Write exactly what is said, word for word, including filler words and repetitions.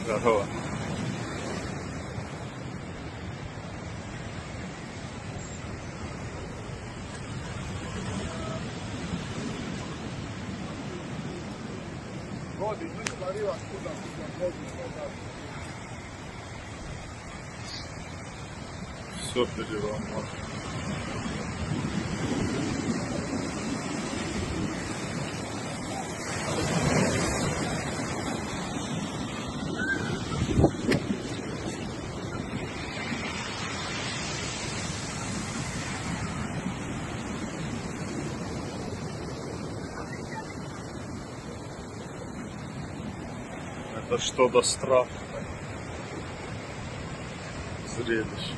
Здорово. Вот, и мы говорим, откуда, откуда можно, да. Все переломано. Это что-то страшное. Зрелище.